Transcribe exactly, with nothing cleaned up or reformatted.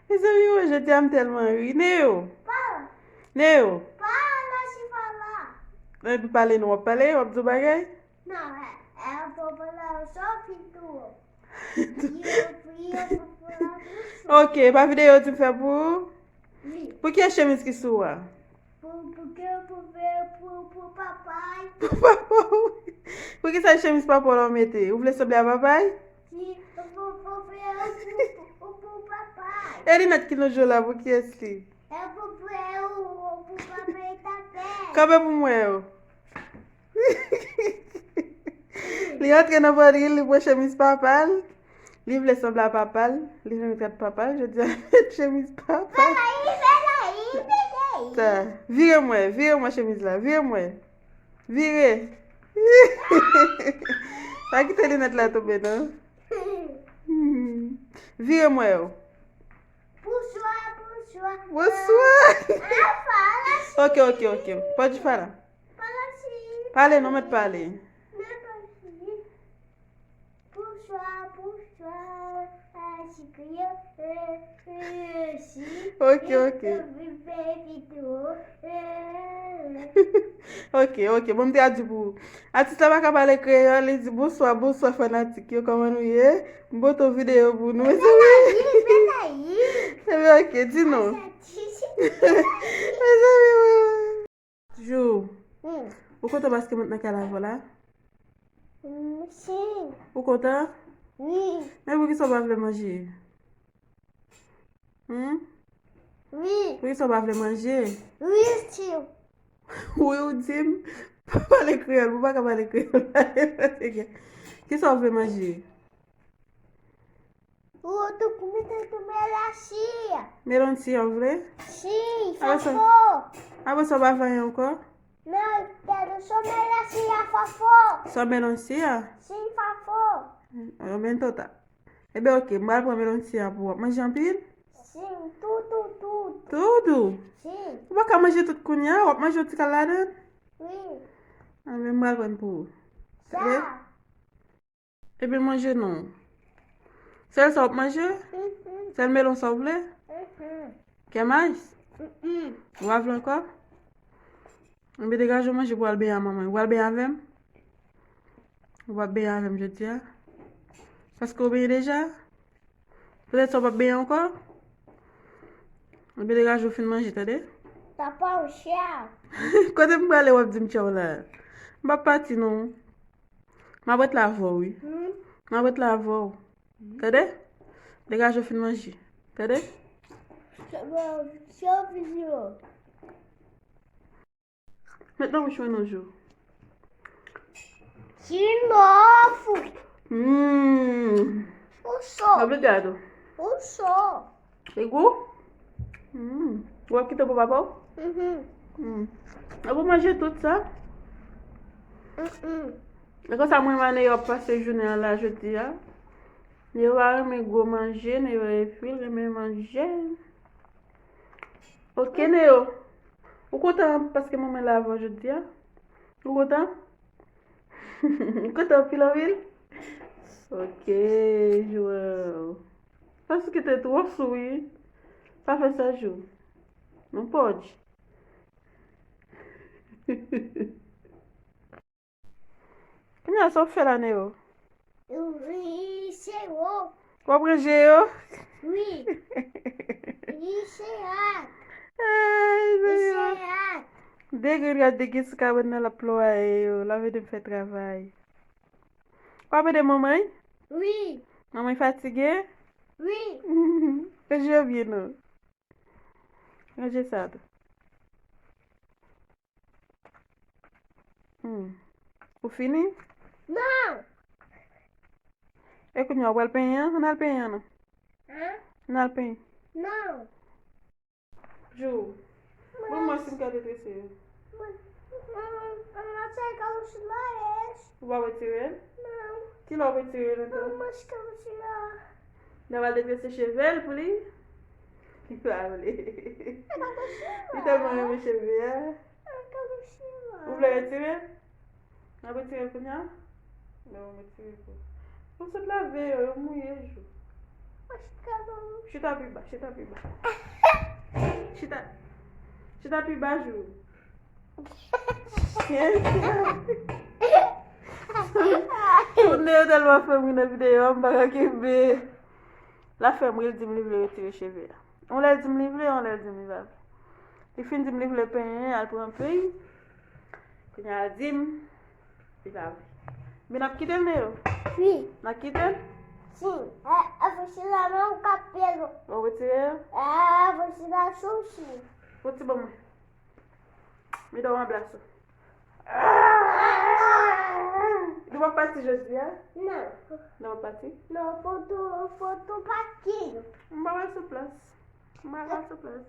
Mezanmi, jodi a m tèlman ri. Neo! Neo! Epi pale non, w ap pale, w ap di yon bagay? Non, e, e, pou pale ansanm tou. Ok, pa videyo w di m fè pou ou? Wi. Pou kiyès chemiz ki sou ou a? Pou, pou ke, pou, pou, pou, pou papay. Pou papa w. Pou ki sa chemiz papa w la w mete? Ou vle sanble a papay? Wi, pou, pou, pou, pou, pou, pou papay. E linèt ki nan je w la, pou kiyès li? E pou, pou, pou, pou papay tapè. Kanpe pou m wè yo. Li antre nan vòlri l, li pran chemiz papa l. Li vle sanble a papa l. Li vle met gad papa l. Jodi a, li met chemiz papa l. Sa. Vire m wè, vire m wè chemiz la. Vire m wè. Vire. Pa kite linèt la tonbe, non. Hmm. Vire m wè yo. Bonswa, bonswa. Bonswa. Ok, ok, ok. Pòdi fala. Pale non, mèt pale. Ok, ok. Ok, ok. Bon, m te a di pou ou. Atis la pa ka pale kreyòl, li di, "Bonswa, bonswa, fanatik yo, kòman nou ye? M pote yon videyo pou nou." Mezanmi. Ebyen, ok, di non. Mezanmi, Jou. Hmm. Ou kontan paske mwen t nan kay avè w la? Hmm, si. Ou kontan? Wi. Men poukisa w pa vle manje? Hmm? Wi. Poukisa w pa vle manje? Wi, si. Wi, ou di m, pa pale kreyòl, ou pa ka pale kreyòl. Kisa w vle manje? Ou tou koumen tou melasi. Melonsi a w vle? Si, apre sa, fafo. Apre sa w pa vanyen ankò? Non, tèt ou sou melasi a fafo. Sou melonsi a? Si, fafo. Yo ben tota. Ebyen, ok, m pral pran melonsi a pou w. W ap manje anpil? Si, tou, tou, tou. Tou, tou? Si. Ou pa ka manje tout kounye a, w ap manje yon ti kal ladan l? Wi. Ebyen, m pral pran pou ou. Sa. Ebyen, manje non. Sèl sa w ap manje? Mhm. Sèl melon sa w vle? Mhm. Kèmaj? Mhm. Ou pa vle ankò? Ebyen, degaje w manje pou w al benyen a manman. Ou al benyen avè m? Ou p ap benyen avè m jodi a? Paske w benyen deja? Petèt sa w p ap benyen ankò? Ebyen, degaje w fin manje, tande? Papa, ou chè. Kote m prale, w ap di m tchaw la? M p ap pati, non. M ap ret la avè w, wi. Hmm? M ap ret la avè w. Tande? Degaje w fin manje. Tande? Chè, chè, chè, chè. Met nan bouch mwen non, Jou. Ti nòf. Mm. Ou cho. Obrigado. Ou cho. E gou? Mm. Ou ap kite pou papa w? Mhm. Mm. E pou manje tout sa? Mm-mm. E konsa mwen, mane yo ap pase jounen an la jodi a. Neva renmen gwo manje, Neva epi l renmen manje. Ok, Neo. Ou kontan paske manman la avè w jodi a? Ou kontan? Ou kontan anpil, anpil? Ok, João. Paske te twò sou, wi. Pa fè sa, Jou. Non, pòdi. Kounye a, sa w ap fè la, Neo? Wi, se yo. W ap ranje yo? Wi. Wi, se ak. Ay, wi, se ak. De grenn rad de gen sou kabann nan, l ap plwaye yo. L ap ede m fè travay. W ap ede manman? Wi. Manman fatige? Wi. Ranje yo byen, non. Ranje sa tou. Hmm. Ou fini? Non. E kounye a, w pral penyen an? Ann al penyen an, non. An? Ann al penyen. Non. Jou. Ban m wè si m ka detrese yo. Mwen, mwen, mwen, mwen, mwen, mwen, mwen, mwen, mwen, mwen, Ou p ap retire l? Non. Kilè w ap retire l ankò? Mwen, mwen, cheve sila. N a pral detrese cheve l pou li? Li pa vle. Li tèlman renmen cheve a. Ou vle retire l? N ap retire l kounye a? Non, retire pou. Ou sot lave yo, yo mouye, Jou. Chita pi ba, chita pi ba. Chita, chita pi ba, Jou. Chien sa. Moun yo tèlman fè m ri nan videyo a, m pa ka kenbe. L ap fè m ri, l di m li vle retire cheve a. Yon lè l di m li vle, yon lè l di m li pa vle. Li fin di m li vle penyen, al pran pey. Kounye a l di m, li pa vle. Men n ap kite l, Neo? Wi. N ap kite l? Si. E, e, fouchi la, men ou ka pye l. Bon, retire yo? E, fouchi la, sousi. Fouti ban mwen. Mi dò w anblas ou. Nou p ap pati jodi a? Non. Nou p ap pati? Non, foto, foto pati. M pa wè sou plas. M pa wè sou plas.